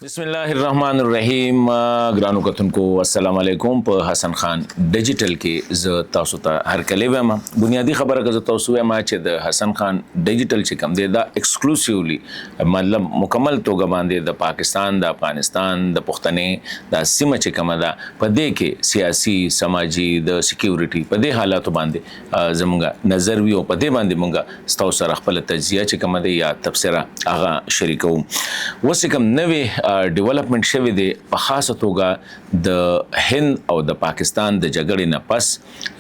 بسم الله الرحمن الرحیم. ګرانو کتونکو، السلام علیکم. په حسن خان ډیجیټل کې زه تاسو ته هرکلی وایم. بنیادی خبره که زه تاسو وایم چې د حسن خان ډیجیټل چې کوم دی، دا exclusively، مطلب مکمل توګه باندې د پاکستان، د افغانستان، د پښتنې د سیمه چې کومه ده، په دې کې سیاسي، سماجی، د سکیورټي په دې حالاتو باندې زمونږ نظر وي او په دې باندې مونږ ستاسو سره خپل تجزیه چې کومه ده یا تبصره، هغه شریکوو. اوس کوم نوې ډیولپمنټ شوی دی، په خاصه توګه د هند او د پاکستان د جګړې نه پس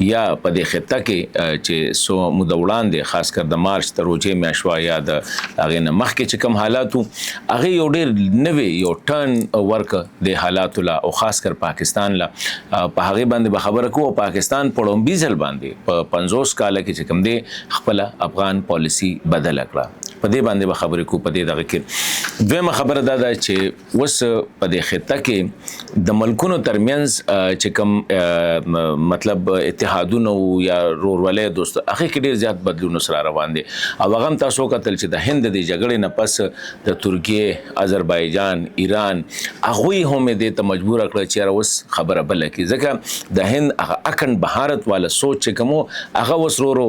یا په دې خطه کې چې څو موده وړاندې، خاص کر د مارچ تر روژې میاشت وه یا د هغې نه مخکې چې کوم حالات وو، هغې یو ډېر نوی یو turn ورکړ د حالاتو له او خاص کر پاکستان له. په هغې باندې به خبره کوو. پاکستان په ړومبي ځل باندې په 50 کاله کې چې کوم دی، خپله افغان پالیسي بدله کړه. په دې باندې به خبرې کوو په دې دغه کې. دویمه خبره دا ده چې اوس په دې خطه کې د ملکونو ترمنځ چې کوم مطلب اتحادونه یا رورولۍ، دوست، هغه کې ډیر زیات بدلون سره روان دي. او هغه هم تاسو کتل چې د هند د جګړې نه پس د ترکیه، آذربایجان، ایران، هغوی هم دې ته مجبور کړ چې اوس خبره بل کی، ځکه د هند هغه اکنډ بهارت والا سوچ چې کوم، هغه اوس ورو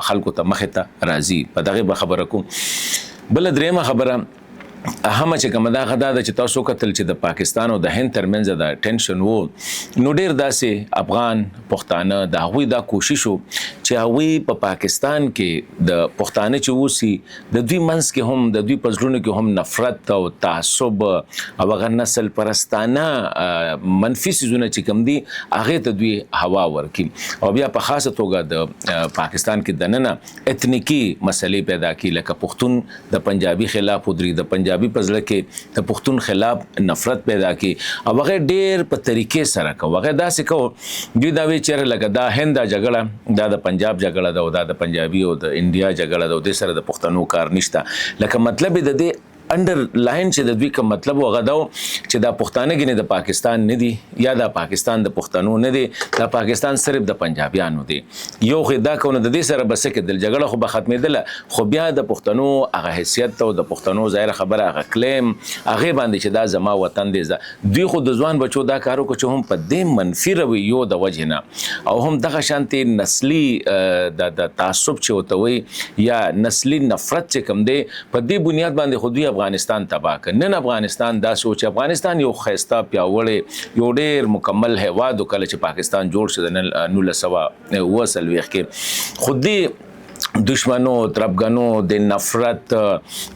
خلکو ته مخې ته راځي. په دغه به خبره کوم. بل درېمه خبره اهمه چې کومه ده، هغه دا ده چې تاسو کتل چې د پاکستان او د هند ترمنځ د ټینشن وو، نو ډیر داسې افغان پښتانه، د هغوی دا کوشش وو چې هغوی په پاکستان کې د پښتانه چې اوسي، د دوی منځ کې هم، د دوی په زړونو کې هم نفرت او تعصب او هغه نسل پرستانه منفي څیزونه چې کوم دي، هغې ته دوی هوا ورکړي او بیا په خاصه توګه د پاکستان کې دننه اتنیکي مسلې پیدا کړي، لکه پښتون د پنجابي خلاف ودري، د پنجابي په زړه کې د پښتون خلاف نفرت پیدا کړي. او هغه ډیر په طریقې سره کو، هغه داسې کو، دوی دا وی چې لکه دا هند دا جګړه، دا د پنجاب جګړه ده او دا د پنجابي او د انډیا جګړه ده او د سره د پښتنو کار نشته. لکه مطلب د دې انډر لاین چې د دوی کوم مطلب هغه دا چې دا پښتانه ګنې د پاکستان نه دي یا دا پاکستان د پښتنو نه دی، دا پاکستان صرف د پنجابیانو دی. یو خو دا کو، نو د دې سره بس کېدل، جګړه خو به ختمېدله، خو بیا د پښتنو هغه حیثیت او د پښتنو ظاهر خبره هغه claim هغه باندې چې دا زما وطن دی، دوی خو د ځوان بچو دا کارو کو چې هم په دې منفي رویو د وجې نه او هم دغه شانتي نسلی د تعصب چې وته وي یا نسلی نفرت چې کم دی، په دې بنیاد باندې خو دوی افغانستان تباه کړ. نن افغانستان داسې و چې افغانستان یو ښایسته، پیاوړی، یو ډیر مکمل هیواد و کله چې پاکستان جوړ شو د 1947 کې، خو دې دشمنو، تربګنو، د نفرت،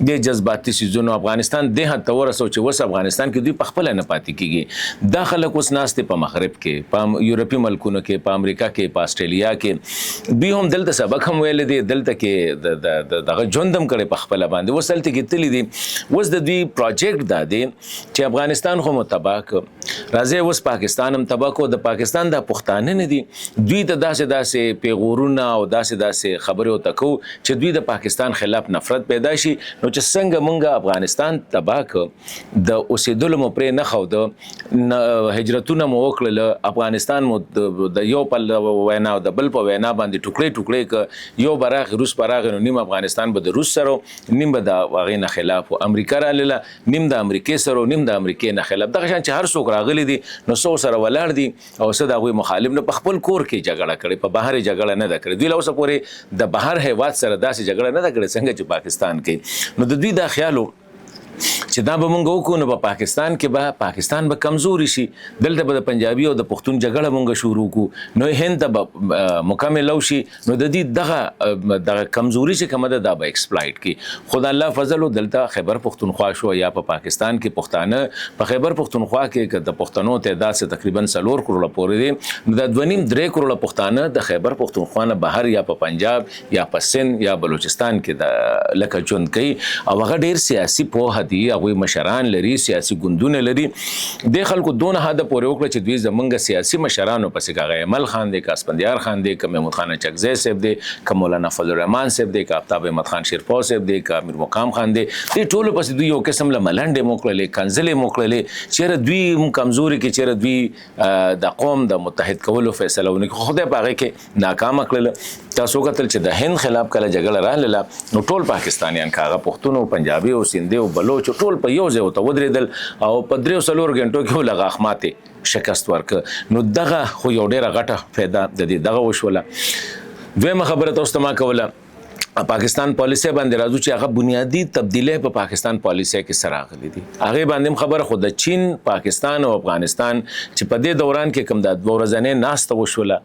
د جذباتي سیزونو افغانستان د حد ته ورسو چې اوس افغانستان کې دوی په خپله نه پاتې کیږي. دا خلک اوس ناست په مغرب کې، په یورپي ملکونو کې، په امریکا کې، په استرالیا کې. دوی هم دلته سبق هم ویل دي، دلته کې دغه ژوند هم کړی په خپله باندې، اوس دلته کې تللي دي. اوس د دوی پروجیکټ دا دی چې افغانستان خو مو تباه کړ، راځي اوس پاکستان هم تباه کو. د پاکستان د پښتانه نه دي، دوی ته داسې داسې پیغورونه او داسې داسې خبرې ورته کوو چې دوی د پاکستان خلاف نفرت پیدا شي. نو چې څنګه مونږ افغانستان تباه کړ، د اوسېدلو مو پرې نه ښوده، هجرتونه مو وکړل، افغانستان مو د یو په وینا او د بل په وینا باندې ټوکړې ټوکړې ک، یو به راغی، روس به راغی، نو نیم افغانستان به د روس سره، نیم به د هغې نه خلاف و. امریکا راغله، نیم د امریکې سره، نیم د امریکې نه خلاف. دغه شان چې هر څوک راغلي دي، نو څو سره ولاړ دي او څه د هغوی مخالف. نو په خپل کور کې جګړه کړې، په بهر یې جګړه نه ده کړې. دوی له اوسه پورې د بهر هیواد سره داسې جګړه نه ده کړې څنګه چې پاکستان کوي. نو د دوی دا خیال و چې دا به مونږ وکړو، نو په پاکستان کې به پاکستان به کمزوري شي، دلته به د پنجابي او د پښتون جګړه مونږ شروع کو، نو هند ته به مکمل شي، نو د دې دغه دغه کمزوري چې کومه ده، دا به exploit کی. خو د الله فضل دلته خیبر پښتونخوا شو یا په پاکستان کې پښتانه، په خیبر پښتونخوا کې د پښتنو تعداد څه تقریبا 4 کروڑه پورې دی، نو د 2.5 3 کروڑه پښتانه د خیبر پښتونخوا نه بهر یا په پنجاب یا په سند یا بلوچستان کې د لکه ژوند کوي او هغه ډیر سیاسي پوهه دي، هغوی مشران لري، سیاسي ګوندونه لري. د خلکو دونه حد پورې وکړه چې دوی زمونږ سیاسي مشرانو پسې، که هغه ایمل خان دی، که اسفندیار خان دی، که محمود خان اچکزی صاحب دی، که مولانا فضل الرحمن صاحب دی، که آفتاب احمد خان شیرپاو صاحب دی، که امیر مقام خان دی، دې ټولو پسې دوی یو قسم له ملنډې مو کړلې، کنځلې مو کړلې، چېرې دوی هم کمزوري کې، چېرې دوی د قوم د متحد کولو فیصله ونه کړي. خدای په هغې کې ناکامه کړل. تاسو وکتل چې د هند خلاف کله جګړه راغله نو ټول پاکستانیان که هغه پښتون او پنجابي او سندي او بلوچ ټول په یو ځای ورته ودرېدل او په دریو څلور ګنټو کې له غاښ ماتې شکست ورکړ. نو دغه خو یو ډېره غټه فایده د دې دغه وشوله. دویمه خبره تاسو ته ما کوله، پاکستان پالیسي باندې راځو چې هغه بنیادی تبدیلی په پاکستان پالیسي کې سره راغلي دي، هغه باندې هم خبره. خو د چین، پاکستان او افغانستان چې په دې دوران کې کوم د دوه ورځنۍ ناسته وشوله،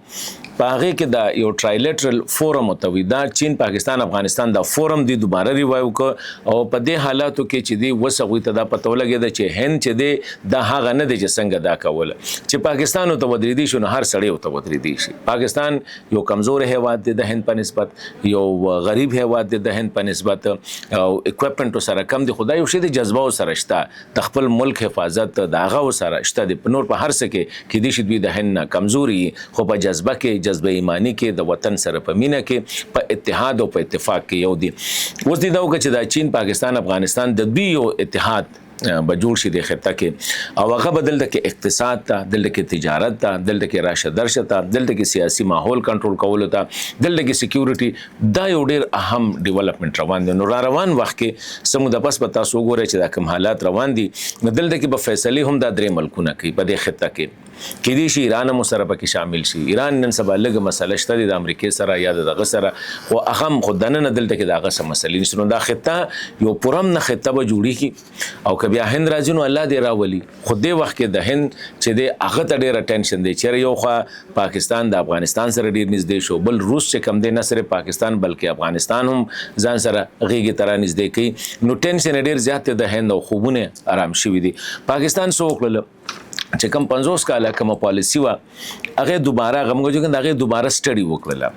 په هغه کې دا یو ټرایلیټرل فورم ته وي، دا چین، پاکستان، افغانستان دا فورم دی دوباره ریوایو کو. او په دې حالاتو کې چې دی وسه غوي ته دا پته ولګېده چې هند چې دی دا هغه نه دی چې څنګه دا کوله چې پاکستان ته ودرېدی شو نو هر سړی ته ودرېدی شي. پاکستان یو کمزور هیواد دی د هند په نسبت، یو غریب هیواد دی د هند په نسبت او اکوپمنټ سره کم دی، خدای یو شی د جذبه سره شته، د خپل ملک حفاظت د هغه سره شته دی. په نور په هر څه کې کې دي چې دوی د هند نه کمزوري، خو په جذبه کې، جذبه ایمانی کې، د وطن سره په مینه کې، په اتحاد او په اتفاق کې یو دی. اوس دی دا وکړه چې دا چین، پاکستان، افغانستان د دوی یو اتحاد به جوړ شي د خطه کې او هغه به دلته کې اقتصاد ته، دلته کې تجارت ته، دلته کې راشه درشه ته، دلته کې سیاسي ماحول کنټرول کولو ته، دلته کې سکیورټي، دا یو ډیر اهم ډیولپمنټ روان دی. نو را روان وخت کې څه موده پس به تاسو وګورئ چې دا کوم حالات روان دي نو دلته کې به فیصلې هم دا درې ملکونه کوي په دې خطه کې. کېدای شي ایران هم سره پکې شامل شي. ایران نن سبا لږه مسله شته د امریکې سره یا د دغه سره، خو هغه هم خو دننه دلته کې د هغه څه مسلې نشته. نو دا خطه یو پرامنه خطه به جوړیږي او که بیا هند راځي نو الله دې راولي. خو دې وخت کې د هند چې دی هغه ته ډېره ټینشن دی، چېرې یو خوا پاکستان د افغانستان سره ډېر نږدې شو، بل روس چې کوم دی نه صرف پاکستان بلکې افغانستان هم ځان سره غېږې ته رانږدې کوي، نو ټینشن یې ډېر زیات دی د هند او خوبونه آرام شوي دي. پاکستان څه وکړل چې کم 50 کاله کومه پالیسی وه هغه دوباره هغه موږ چې هغه دوباره سټډي وکړله،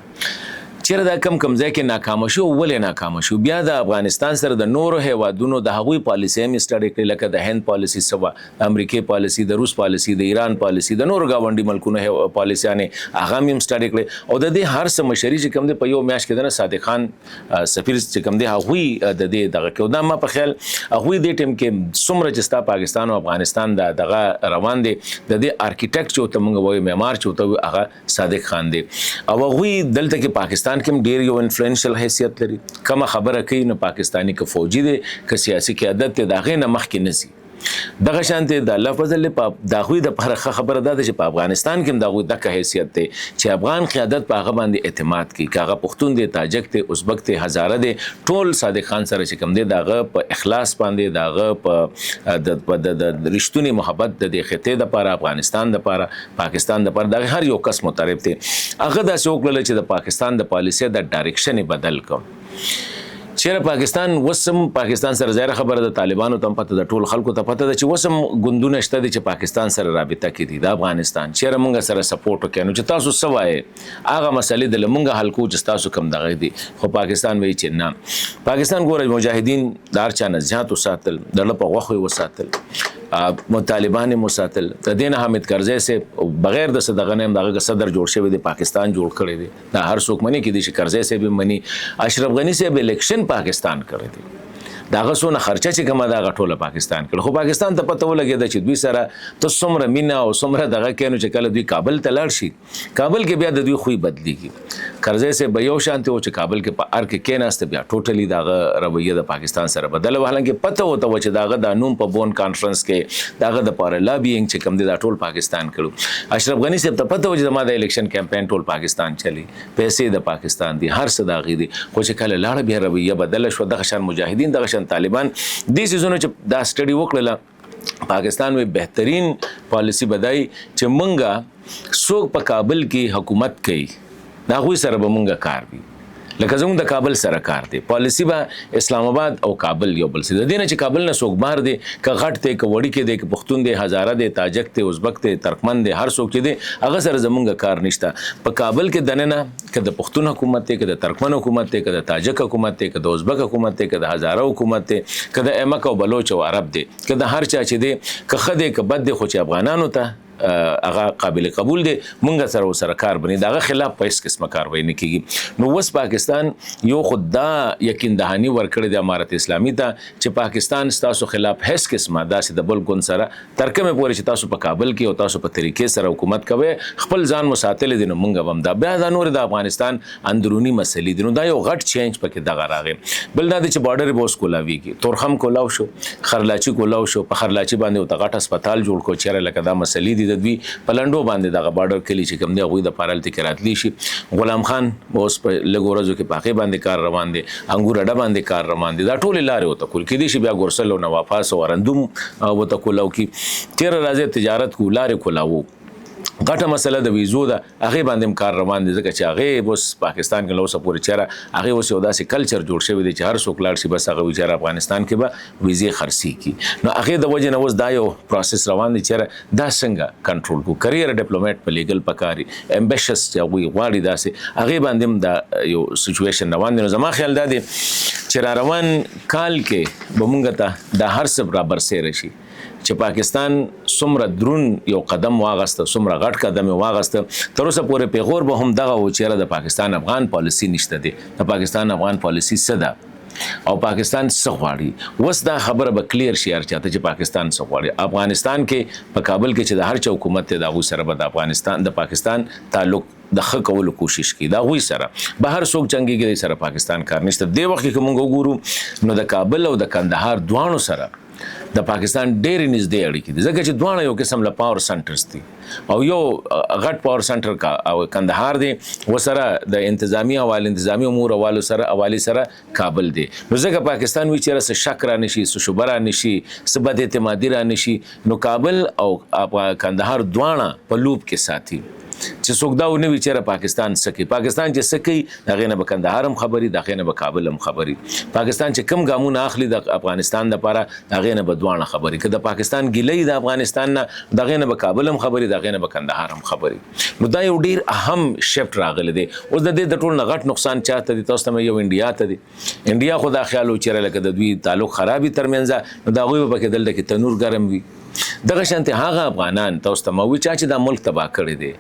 چیرې دا کم کم ځای کې ناکام شو، ولې ناکام شو. بیا د افغانستان سره د نورو هیوادونو د هغوی پالیسي هم سټډي کړې، لکه د هند پالیسي څه وه، د امریکې پالیسي، د روس پالیسي، د ایران پالیسي، د نورو ګاونډي ملکونو پالیسیانې هغه هم سټډي کړې. او د دې هر څه مشري چې کوم دی په یو میاشت کې دنه صادق خان سفیر چې کوم دی هغوی د دې دغه کې. دا ما په خیال هغوی دې ټیم کې څومره چې ستا پاکستان او افغانستان دا دغه روان دی د دې آرکیټیکټ چې ورته موږ وایو، معمار چې ورته وایو، هغه صادق خان دی. او هغوی دلته کې پاکستان کې هم ډیر یو انفلوئنشل حیثیت لري. کومه خبره کوي نو پاکستاني که فوجي دی که سیاسي قیادت دی د هغې نه مخکې نه ځي. دغه شانتې د الله فضل دی په د هغوی دپاره ښه خبره دا ده چې په افغانستان کې هم د هغوی دکه حیثیت دی چې افغان قیادت په هغه باندې اعتماد کوي، که هغه پښتون دی، تاجک دی، ازبک دی، هزاره دی، ټول صادق خان سره چې کوم دی د هغه په اخلاص باندې، د هغه په د رښتوني محبت د دې خطې دپاره، افغانستان دپاره، پاکستان دپاره، د هر یو کس معترف دی. هغه داسې وکړل چې د پاکستان د پالیسۍ د ډایرکشن یې بدل کړ. چیرې پاکستان وسم پاکستان سره ظاهره خبره ده، طالبانو ته هم پته ده، ټول خلکو ته پته ده چې وسم ګوندونه شته دي چې پاکستان سره رابطه کې دي، د افغانستان چیرې مونږ سره سپورټ وکړي نو چې تاسو څه وایې هغه مسلې د مونږ حل کوو چې تاسو کوم دغه دي. خو پاکستان وایي چې نه، پاکستان ګوره مجاهدین د هر چا نه زیات وساتل، د زړه په غوښو یې وساتل، طالبان یې وساتل. د دې نه حامد کرزی صاحب بغیر د څه دغه نه هم د هغه صدر جوړ شوی دی، پاکستان جوړ کړی دی، دا هر څوک مني، کېدای شي کرزی صاحب یې مني. اشرف غني صاحب الیکشن پاکستان کړی دی، د هغه څونه خرچه چې کومه ده هغه ټوله پاکستان کړه. خو پاکستان ته پته ولګېده چې دوی سره ته څومره مینه او څومره دغه کوې نو چې کله دوی کابل ته لاړ شي، کابل کې بیا د دوی خوی بدلیږي. کرزی صاحب به یو شانتې و چې کابل کې په ارګ کې کېناسته، بیا ټوټلی د هغه رویه د پاکستان سره بدله وه، حالانکه پته ورته وه چې د هغه دا نوم په بون کانفرنس کې د هغه دپاره لابینګ چې کوم دی دا ټول پاکستان کړو. اشرف غني صاحب ته پته وه چې زما د الیکشن کمپاین ټول پاکستان چلی، پیسې د پاکستان دي، هر څه د هغې دي، خو چې کله لاړه بیا رویه بدله شوه. دغه شان مجاهدین، دغه شان طالبان، دې څیزونو چې دا سټډي وکړله پاکستان وی بهترین پالیسی بدای چې مونږه څوک په کابل کې حکومت کوي د هغوی سره به مونږه کار وي، لکه زموږ د کابل سره کار دی. پالیسی به اسلام آباد او کابل یو بل سي، د دې نه چې کابل نه څوک بهر دی، که غټ دی که وړوکی دی، که پښتون دی، هزاره دی، تاجک دی، ازبک دی، ترکمن دی، هر څوک چې دی هغه سره زمونږ کار نشته. په کابل کې دننه که د پښتون حکومت دی، که د ترکمن حکومت دی، که د تاجک حکومت دی، که د ازبک حکومت دی، که د هزاره حکومت دی، که د ایمک او بلوچ او عرب دی، که د هر چا چې دی، که ښه دی که بد دی، خو چې افغانانو ته هغه قابل قبول دی، مونږ سره سره کار بني، دغه خلاف په هیڅ قسمه کاروایی نه کیږي. نو اوس پاکستان یو خود دا یقین دهانی ورکړی د امارت اسلامي ته چې پاکستان ستاسو خلاف هیڅ قسمه داسې د بل ګوند سره تر کومه پورې چې تاسو په کابل کې او تاسو په طریقې سره حکومت کوئ، خپل ځان مو ساتلی دی، نو مونږ به هم دا بیا دا نور د افغانستان اندروني مسلې دي. نو دا یو غټ چینج پکې دغه راغی. بل دا دی چې بارډر به اوس کولاویږي، تورخم کولاو شو، خرلاچي کولاو شو، په خرلاچي باندې ورته غټ هسپتال جوړ کړو. چېرې لکه دا مسلې دي د دوی په لنډو باندې دغه بارډر کلي چې کوم دی هغوی د پاره هلته کې راتلی شي. غلام خان به اوس په لږو ورځو کې په هغې باندې کار روان دی، انګور اډه باندې کار روان دی. دا ټولې لارې ورته کول کېدای شي، بیا ګورسل او نوافاس او ارندوم ورته کولاو کي. تېره راځي تجارت کو، لارې کولاوو. غټه مسله د ویزو ده، هغې باندې هم کار روان دی، ځکه چې هغې اوس پاکستان کې له اوسه پورې چېرې هغې اوس یو داسې کلچر جوړ شوی دی چې هر څوک لاړ شي بس هغه وي چېرې افغانستان کې به ویزې خرڅېږي. نو هغې د وجې نه اوس دا یو پروسس روان دی چېرې دا څنګه کنټرول کړو. کریئر ډیپلوماټ په لیږل پکاري، امبیشس چې هغوی غواړي داسې هغې باندې هم دا یو سچویشن روان دی. نو زما خیال دا دی چې را روان کال کې به مونږ ته دا هر څه را برسېره شي چې پاکستان څومره درون یو قدم واغسته، څومره غټ قدم یې واغسته. تر اوسه پورې پیغور به هم دغه و چې یاره د پاکستان افغان پالیسي نشته دی، د پاکستان افغان پالیسي څه ده او پاکستان څه غواړي. اوس دا خبره به کلیر شي هر چاته چې پاکستان څه غواړي. افغانستان کې په کابل کې چې د هر چا حکومت دی د هغوی سره به د افغانستان د پاکستان تعلق د ښه کولو کوشش کوي، د هغوی سره به هر څوک جنګېږي، د سره پاکستان کار نشته. دې وخت کې که موږ وګورو نو د کابل او د کندهار دواړو سره د پاکستان ډېرې نږدې اړیکې دي، ځکه چې دواړه یو قسم له پاور سنټرز دي او یو غټ پاور سنټر کا او کندهار دی، وسره د انتظامی حواله انتظامی امور حوالو سره حوالې سره کابل دی. نو ځکه پاکستان وی چې څه شک را نشي، څه شوبه را نشي، څه بد اعتمادي را نشي، نو کابل او کندهار دواړه په لوپ کې ساتي چې څوک دا ونه وي چې پاکستان څه کوي. پاکستان چې څه کوي د هغې نه به کندهار هم خبري، د هغې نه به کابل هم خبري. پاکستان چې کم ګامونه اخلي د افغانستان دپاره د هغې نه به دواړه خبري. که د پاکستان ګیله د افغانستان نه، د هغې نه به کابل هم خبري، د هغې نه به کندهار هم خبري. نو دا یو ډیر اهم شفت راغلی دی. اوس د دې د ټول نه غټ نقصان چاته دی؟ تاسو ته مې یو انډیا ته دی. انډیا خو دا خیال و چې لکه د دوی تعلق خرابي ترمنځ، نو د هغوی به پکې دلته کې تنور ګرم وي. دغه شانتې هغه افغانان تاسو ته ما وی چا چې دا ملک تباه کړی دی،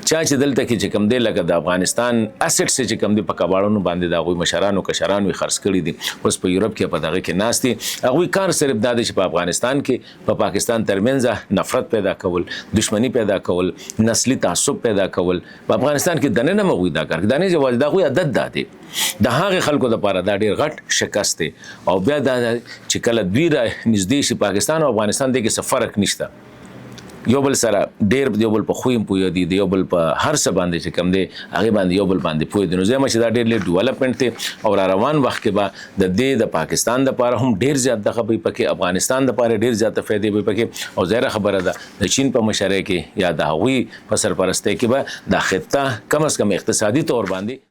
چا چې دلته کې چې کوم دی لکه د افغانستان اسټس چې کوم دی په کباړونو باندې د هغوی مشرانو کشرانو یې خرڅ کړي دي، اوس په یورپ کې په دغه کې ناست دي. هغوی کار صرف دا دی چې په افغانستان کې په پاکستان ترمنځ نفرت پیدا کول، دشمنی پیدا کول، نسلي تعصب پیدا کول. په افغانستان کې دننه هم هغوی دا کار کوي، دا نه یوازې د هغوی عادت دا دی. د هغې خلکو دپاره دا ډېر غټ شکست دی. او بیا دا چې کله دوی را نږدې شي پاکستان او افغانستان دې کې څه فرق نشته، یو بل سره ډېر یو بل په خوی هم پوه دي، د یو بل په هر څه باندې چې کوم دی هغې باندې یو بل باندې پوه دي. نو زه یم چې دا ډېر لوی ډیولپمنټ دی او را روان وخت کې به د دې د پاکستان دپاره هم ډېر زیات دغه به پکې، افغانستان دپاره ډېر زیاته فایدې به پکې. او ظاهره خبره ده د چین په مشرۍ کې یا د هغوی په سرپرستۍ کې به دا خطه کم از کم اقتصادي طور باندې